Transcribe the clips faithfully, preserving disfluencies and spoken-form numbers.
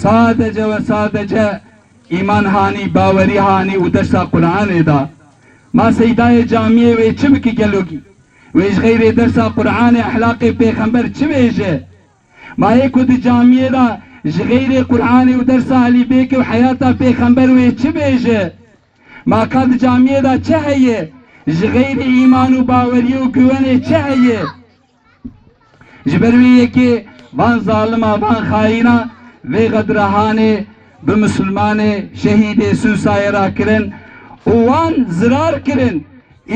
Sadece ve sadece îman hanî, bawerî hanî û dersa Qur'anê da. Ma seydayê camiyê wê çi biki gelo? Wê ji xeyrê dersa Qur'anê, ehlaqê pêxember çi bêje? Ma yê ku di camiyê de ji xeyrê Qur'anê û dersa Elîbêkê û heyata pêxember wê çi bêje? Ma ka di camiyê de çi heye? Ji xeyrê îman û baweriyê û güwenê çi heye? Ji ber wê yekê van zalima, van xayîna vê xedrahanê bi misilmanê şehîdê Sûsayê re kirin û wan zirar kirin.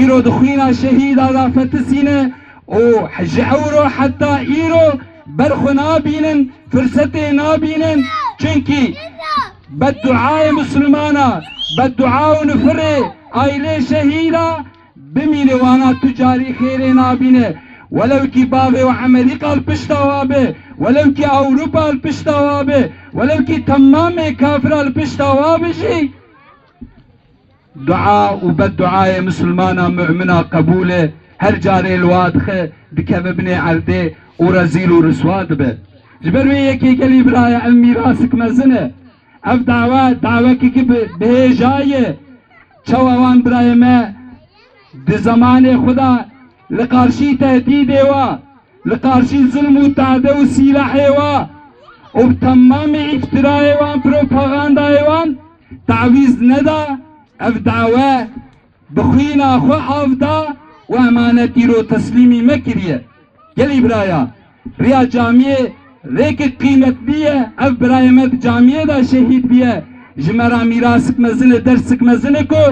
Îro di xwîna şehîda de fetisîne û ji ewro heta îro ber xwe nabînin, firsetê nabînin. Çunkî bedduayê misilmana, beddua û nifirê aîlê şehîda bimîne, wana tu carî xêrê nabîne. Welew kî bavê û Emerîka li pişta wa be, welew kî Ewropa li pişta wa be, welew kî temamê kafira li pişta wa be jî, dua û bedduayê misilmana, mumina qebûl e. Her carê li wa dixe, dikeve binê erdê û rezîl û riswa dibe. Ji ber wê yekê gelî biraya, ev mîrasik mezin e. Ev dawa, dawekî ki bi, bihêja ye. Çawa wan birayê me di zemanê xwe de li qarşî tehdîdê wa, li qarşî zulm û tade û sîlahê wa û bi temamê îftirayê wan, propagandayê wan tawîz neda, ev dawe bi xwîna xwe av da û emanet îro teslîmî me kiriye. Gelî biraya, riya camiyê rêkek qîmetlî ye. Ev birayê me di camiyê de şehîd bûye. Ji me re mîrasik mezin e, dersik mezin e ku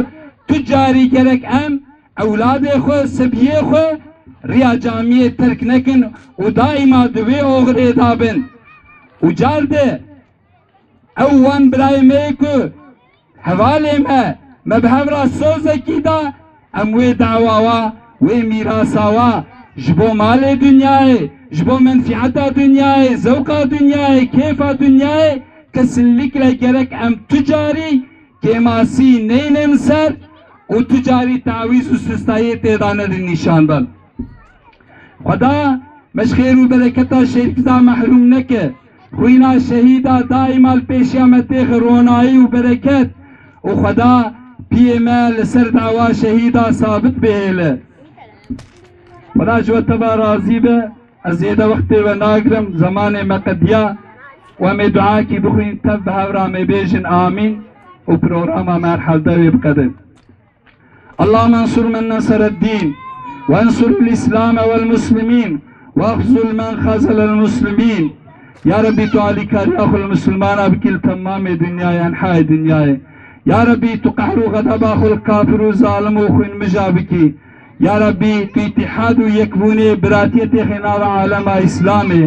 tu carî gerek em ewladê xwe, sebiyê xwe riya camiyê terk nekin û daîma di wê oxirê de bin. Û car de ew wan birayê me yê ku hevalê me, me bi hev re sozekî da, em wê dawa wa, wê mîrasa wa ji bo malê dinyayê, ji bo menfîeta dinyayê, zewqa dinyayê, kêfa dinyayê, kesinlikle gerek em tu carî kêmasî neynin ser û tu carî tawîz û sistayê tê de nedin nîşan dan. Xweda me ji xêr û bereketa şehîda mehrûm neke. Xwîna şehîda daîma li pêşiya me têxe ronayî û bereket û Xweda piyê me li ser dawa şehîda sabit bihêle. Xweda ji we teva razî be. Ez zêde wextê we nagirim, zemanê me qediya. Û em ê duakî bixwîn, tev bi hev re em ê bêjin amîn û programa me herhalde wê biqedin. اللهم انصر من نصر الدين، وانصر الإسلام والمسلمين، واخذل من خذل المسلمين. Ya Rebî, tu alîkariya xwe li misilmana bikî li temamê dinyayê, enhayê dinyayê. Ya Rebî, tu qehr û xedeba xwe li kafir û zalim û xwînmija bikî. Ya Rebî, tu îtîhad û yekbûnê, biratiyê têxê nava alema Îslamê,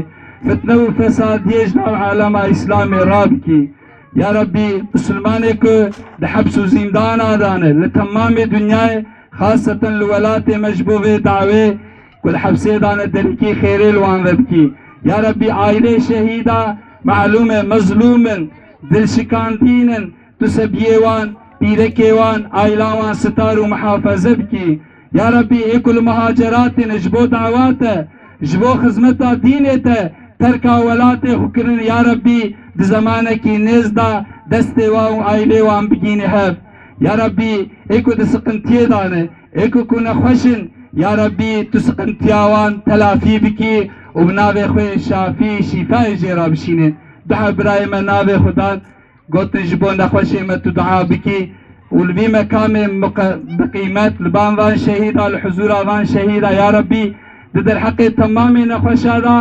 fitne û fesadiyê ji nav alema Îslamê rabikî. Ya Rebî, misilmanê ku di heps û zîndana de ne, li temamê dinyayê, xaseten li welatê me ji bo vê dawê ku di hepsê de ne, derîkî xêrê li wan ve bikî. Ya Rebî, aîlê şehîda malûm e, mezlûm in, dilşikandîn in, tu sebiyê wan, pîrekê wan, aîla wan sitar û mihafeze bikî. Ya Rebî, ê ku li muhaceratê ne, ji bo dawa te, ji bo xizmeta dînê te terka welatê xwe kirin, ya Rebî, di zemanekî nêz de destê wan û aîlê wan bigînî hev. Ya Rebî, ê ku di siqintiyê de ne, ê ku, ku nexweş in, ya Rebî, tu siqintiya wan telafî bikî û bi navê xwe yê şafî şîfayê jê re bişînî. Duha birayê me navê xwe dan, gotin ji bo nexweşê me tu dua bikî û li vî mekamê miqe-, bi qîmet li ban van şehîda, li huzûra van şehîda, ya Rebî, di derheqê temamê nexweşa de,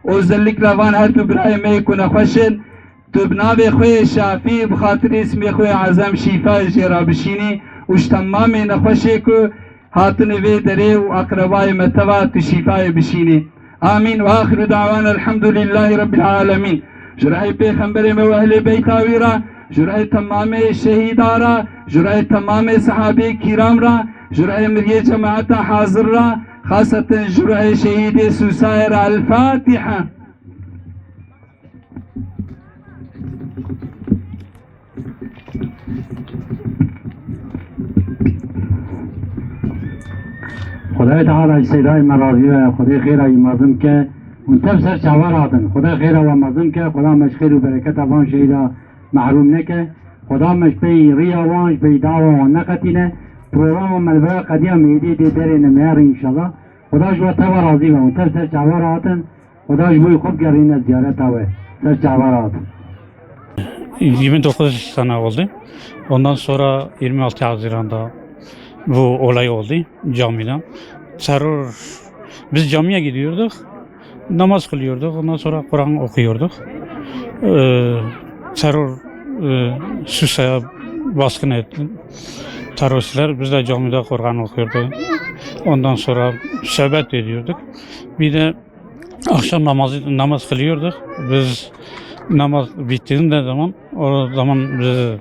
û özellikle van her du birayê me yê ku nexweş in, tu bi navê xwe yê şafî, bi xatirê îsmê xwe yê ezem şîfayê jê re bişînî û ji temamê nexweşê ku hatine vê derê û aqrebayê me teva tu şîfayê bişînî. Amîn. Ve axiru da'wana elhamdulillahî rabbil alemîn. Ji rehê pêxemberê me û ehlê beyta wî re, ji rehê temamê şehîda re, ji rehê temamê sehabê kîram re, ji rehê miriyê cemaeta hazir re, xaseten ji rehê şehîdê Sûsayê re. El Fatiha. Xwedayê Teala ji seydayê me razî be, Xwedê xêra wî mezin bike. Hûn tev ser çavar hatin. Xuda xêra we mezin ke, Xuda me ji xêr û bereketa van şehîda mehrûm neke. Xuda me ji pey riya wan, ji pey dawa wan neqetîne. Programa me li vira qediya, me êdî dê derê ne, me yarê înşallah. Xuda ji we teva razî be. Hûn tev ser çavar hatin. Xuda ji bo xwe bigerîne ziyareta we. Ser çavar hatin. Yirmi dokuz sene oldu. Ondan sonra yirmi altı Haziran'da bu olay oldu camide. Terör, biz camiye gidiyorduk. Namaz kılıyorduk. Ondan sonra Kur'an okuyorduk. Ee, terör, e, Susa'ya baskın etti. Teröristler, biz de camide Kur'an okuyorduk. Ondan sonra sohbet ediyorduk. Bir de akşam namazı, namaz kılıyorduk. Biz namaz bittiğinde zaman, o zaman biz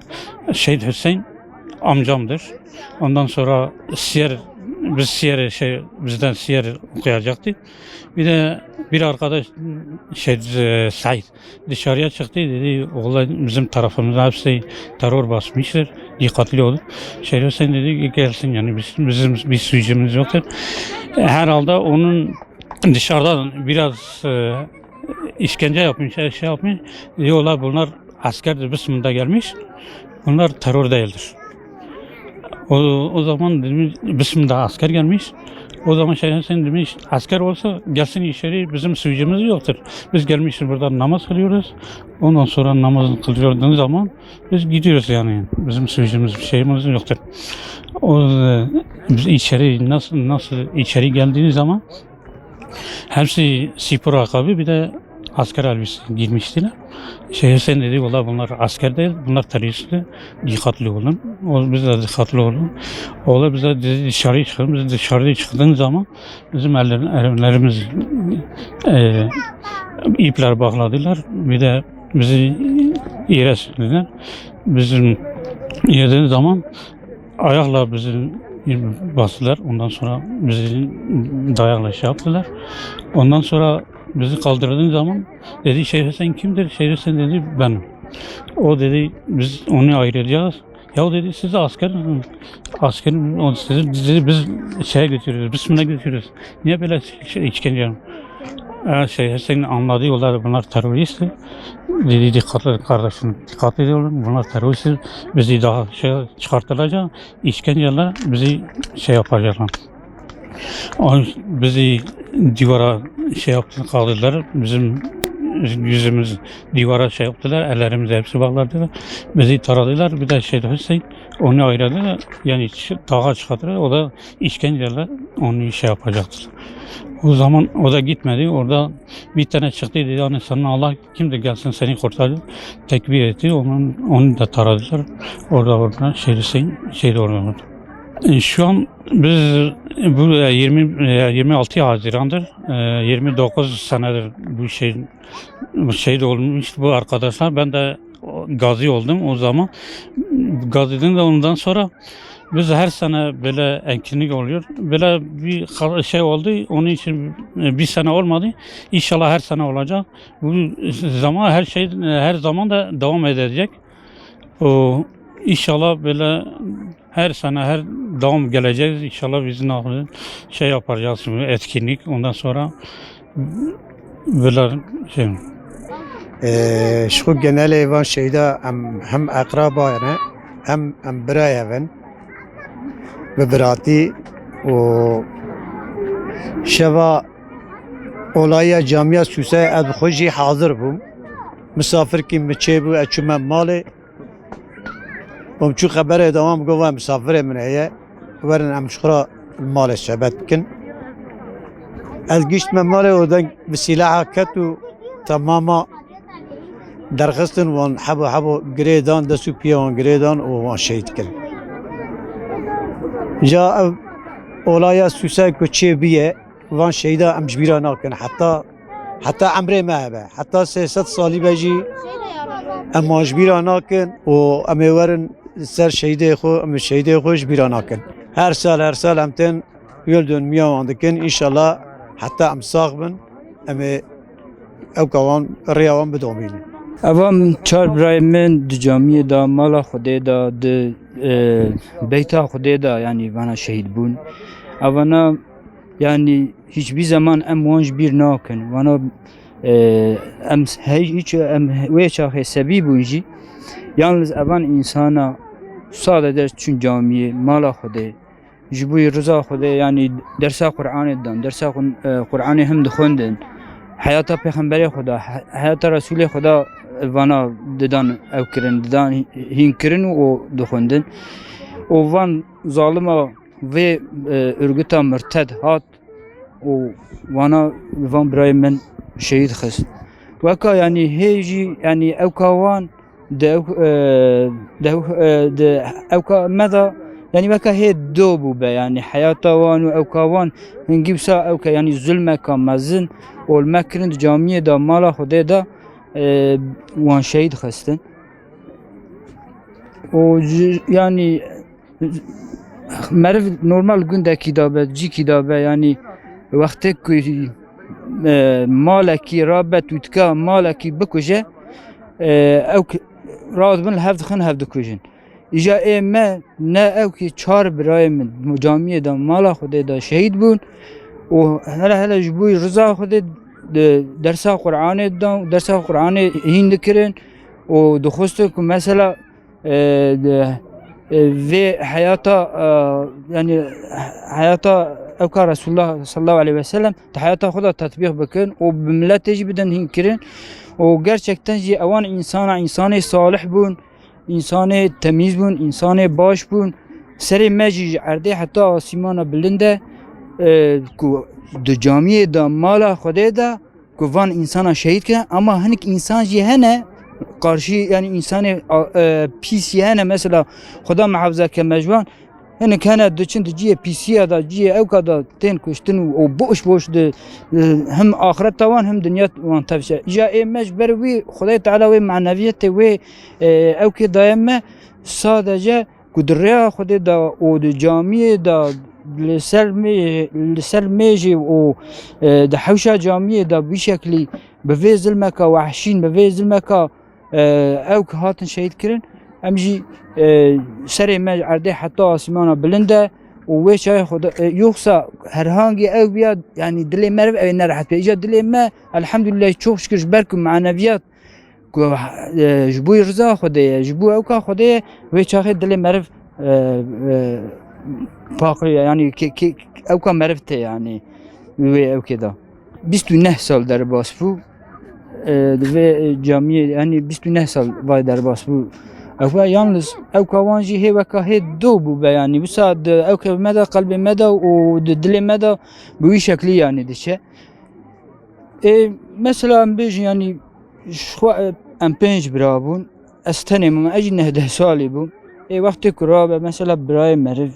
Şehit Hüseyin amcamdır. Ondan sonra siyer, biz siyer şey, bizden siyer okuyacaktı. Bir de bir arkadaş şey, e, Said dışarıya çıktı, dedi, "Oğlan, bizim tarafımızda hepsi terör basmıştır. Dikkatli olun." Şehit Hüseyin dedi ki, "Gelsin, yani biz, bizim bir suçumuz yoktur." Herhalde onun dışarıdan biraz, e, işkence yapmış, şey, şey yapmış. Diyorlar, "Bunlar askerdir, Bismillah gelmiş. Bunlar terör değildir." O, o zaman demiş, "Bismillah asker gelmiş." O zaman Şehit Hüseyin demiş, "Asker olsa gelsin içeri, bizim suçumuz yoktur. Biz gelmişiz burada namaz kılıyoruz. Ondan sonra namazını kıldırdığın zaman biz gidiyoruz yani. Bizim suçumuz, bir şeyimiz yoktur." O, e, biz içeri nasıl, nasıl içeri geldiğimiz zaman hepsi spor ayakkabı, bir de asker elbise giymiştiler. Şehit Hüseyin dedi, "Valla bunlar asker değil, bunlar teröristler. Dikkatli olun." O, biz de dikkatli olun. O da bize dedi, "Dışarı çıkın." Biz dışarıya çıktığımız zaman bizim ellerin, ellerimiz, e, ipler bağladılar. Bir de bizi yere sürdüler. Bizim yediğimiz zaman ayakla bizi bastılar. Ondan sonra bizi dayakla şey yaptılar. Ondan sonra bizi kaldırdığın zaman dedi, "Şehit Hüseyin kimdir?" Şehit Hüseyin dedi, "Benim." O dedi, "Biz onu ayıracağız." "Ya," dedi, "siz asker, asker, o sizi, dedi, biz şeye götürüyoruz, Bismillah götürüyoruz. Niye böyle şey, işkence?" Ha, şey, Hüseyin anladı, "Onlar, bunlar terörist." Dedi, "Dikkatli kardeşim, dikkatli olun, bunlar terörist. Bizi daha şey çıkartılacak, işkenceler bizi şey yapacaklar." O, bizi divara şey yaptı, kaldırdılar. Bizim yüzümüz divara şey yaptılar, ellerimizi hepsi bağladılar. Bizi taradılar, bir de şey, Hüseyin onu ayırdı, yani çı-, dağa çıkarttılar. O da işkenceyle onu şey yapacaktır. O zaman o da gitmedi. Orada bir tane çıktı, dedi, "Yani senin Allah kimdir, gelsin seni kurtarır." Tekbir etti. Onun, onu da taradılar. Orada, orada şey, Hüseyin şey de orada oldu. E, şu an biz bu, e, yirmi, e, yirmi altı Haziran'dır. E, yirmi dokuz senedir bu şey, bu şehit olmuş bu arkadaşlar. Ben de gazi oldum o zaman. Gaziden de ondan sonra biz her sene böyle etkinlik oluyor. Böyle bir ha-, şey oldu. Onun için, e, bir sene olmadı. İnşallah her sene olacak. Bu zaman her şey, e, her zaman da devam edecek. O, inşallah böyle her sene, her devam geleceğiz. İnşallah biz ne yapacağız? Şey yapacağız şimdi, etkinlik. Ondan sonra böyle şey. Ee, ji xwe genelê van şehîda em hem eqraba ne, hem em birayê hev in. Bi biratî û şeva olaya camiya Sûseyê ez bi xwe jî hazir bûm. Misafirkî min çêbû, ez çûme malê. Û min çû xeberê da wan, min got, "Va misafirê min heye, werin em ji xwe re li malê sohbet bikin." Ez giştime malê û deng bi sîlaha ket û temama derxistin, wan hebo hebo girê dan, dest û piyê wan girê dan û wan şehîd kirin. Ja ev olaya Sûsay ku çêbûye, van şehîda em ji bîra nakin. Heta, heta emrê me hebe, heta sê sed salî be jî em wan ji bîra nakin û em ê werin ser şehîdê xwe, em ê şehîdê xwe ji bîra nakin. Her sal, her sal em tên yol dönmüya wan dikin. Înşallah heta em sax bin, em ê ewka wan, rêya wan bidomînin. Evan çar birayê min di camiyê de, mala Xwedê de, di, e, beyta Xwedê de, yanî vana şehîd bûn. Evana Yanî hiçbî zeman em wan ji bîr nakin. Wana, e, em s-, hey, hiç em wê çaxê sebî bûn jî. Yalnız evan însana sade dest çûn camiyê, mala Xwedê, ji bo rıza Xwedê, yanî dersa Qur'anê didan, dersa Qur-, e, Qur'anê him dixwendin. Heyata Pêxemberê Xweda, he-, heyata Resulê Xweda vana didan ew kirin, didan hîn kirin û dixwendin. Û van zalima vê, e, örgüta murted hat û wana van birayê min şehîd xist. Weka, yanî, hê jî, yanî, ewka wan di ew, e, di ew, e, di ewka me de, yanî, weka hê do bûbe, yanî, heyata wan û ewka wan hingî wisa ewka, yanî, zulmeka mezin ol me kirin di camiyê de, mala Xwedê de, e, wan şehîd xistin. Û ji, yanî, meriv normal gundekî de be, cîkî de be, yanî wextê ku, e, malekî rabe tûtika, malekî bikuje, e, ew ki-, radibin li hev dixin, hev dikujin. Îja ê me ne ew ki çar birayê min camiyê de, mala Xwedê de şehîd bûn û hele hele ji bo rıza Xwedê di dersa Qur'anê didan, dersa Qur'anê hîn dikirin û dixwestin ku mesela e, de, e, vê heyata, e, yanî heyata ewka Resulullah sallallahu aleyhi ve sellem di heyata xwe de tetbîq bikin û bi miletê jî bidin hîn kirin. Û gerçekten jî ewan însana, însanê salih bûn, însanê temîz bûn, însanê baş bûn. Serê me jî ji erdê heta asîmana bilind e, e, ku di camiyê de, mala Xwedê de, ku van însana şehîd kirin, ama hinek însan jî hene qarşî, yanî însanê, a, e, pîs jî hene, mesela Xuda muhafaza ke me ji wan, hinek hene diçin di cihê pîsiya de, cihê ewka de tên kuştin û, û boş boş di, e, him axireta wan him dinya wan tevşe. Îja ê me ji ber wî Xwedayê Teala wê maneviyetê wê, e, ewkê daye me sadece ku di rêya Xwedê de û di camiyê de li ser mê-, li ser mêjê û, e, di hewşa camiyê de bi vî şeklî bi vê zilmeka wehşîn, bi vê zilmeka, e, ew ki hatin şehîd kirin, em jî, e, serê me ji erdê heta asîmana bilind e û wê çayê Xwedê, e, yoxsa herhangî ew biya, yanî dilê meriv ew ê nerehet be. Îca dilê me, elhamdulillah, çok şükür, ji ber ku maneviyat ku, e, ji bo rıza Xwedê ye, ji bo ewka Xwedê ye, wê çaxê dilê meriv, e, e, paqî ye, yanî ke-, ke-, ewka meriv tê, yanî wê ewkê de. Bîst û neh sal derbas bû, e, di vê camiyê, yanî bîst û neh sal vay derbas bû. Ewka yalnız, ewka wan jî hê weka hê do bû be, yanî wisa di ewkê me de, qelbê me de û di dilê me de bi wî şeklî, yanî diçe. Ê, mesela em bêjin, yanî, ji xwe, e, em pênc bira bûn. Ez tenê bûm, ez jî neh deh salî bûm. Ê, wextê ku rabe, mesela, birayê meriv,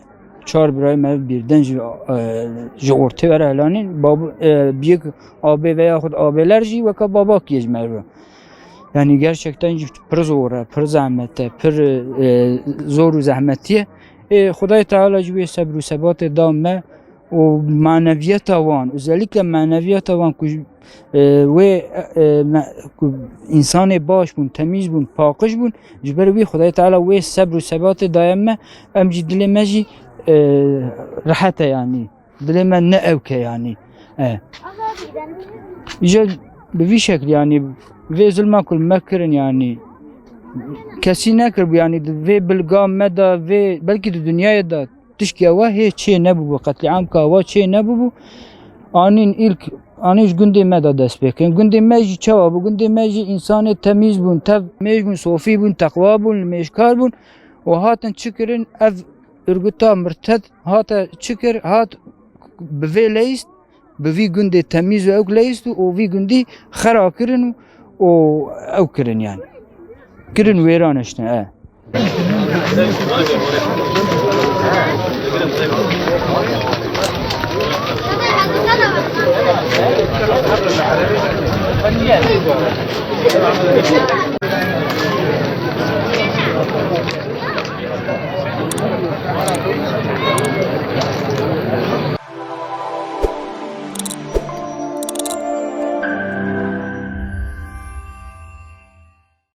çar birayê meriv birden ji, e, ji ortê were helanîn, bab-, e, biyek abê veya xwe abêler jî weka babakiyê ji meriv. Yanî, gerçekten jî pir zor e, pir zehmet e, pir, e, zor û zehmetî ye. Ê, Xwedayê Teala ji wê sebr û sebatê da me. û maneviyeta wan, özellikle maneviyeta wan ku, e, wê, e, me-, ku însanê baş bûn, temîz bûn, paqij bûn, ji ber wî Xwedayê Teala wê sebr û sebatê daye me, em jî dilê me jî, e, rehet e yanî. Dilê me ne ewk e yanî. E. Îja bi vî şeklî yanî vê zilma ku me kirin yanî kesî nekiribû yanî di vê bilga me de vê belkî di dinyayê de Tişkî ewa hê çê nebûbû, qetlîamka ewa çê nebûbû. Anîn îlk, anîn ji gundê me de dest pê kirin. Gundê me jî çawa bû? Gundê me jî însanê temîz bûn, tev mêj bûn, sofî bûn, teqwa bûn, limêjkar bûn û hatin çi kirin? Ev örgüta mirted hate çi kir? Hat bi vê leyîst, bi vî gundê temîz û ewk leyîst û vî gundî xera kirin û ew kirin yani. Kirin wêran eştin, e.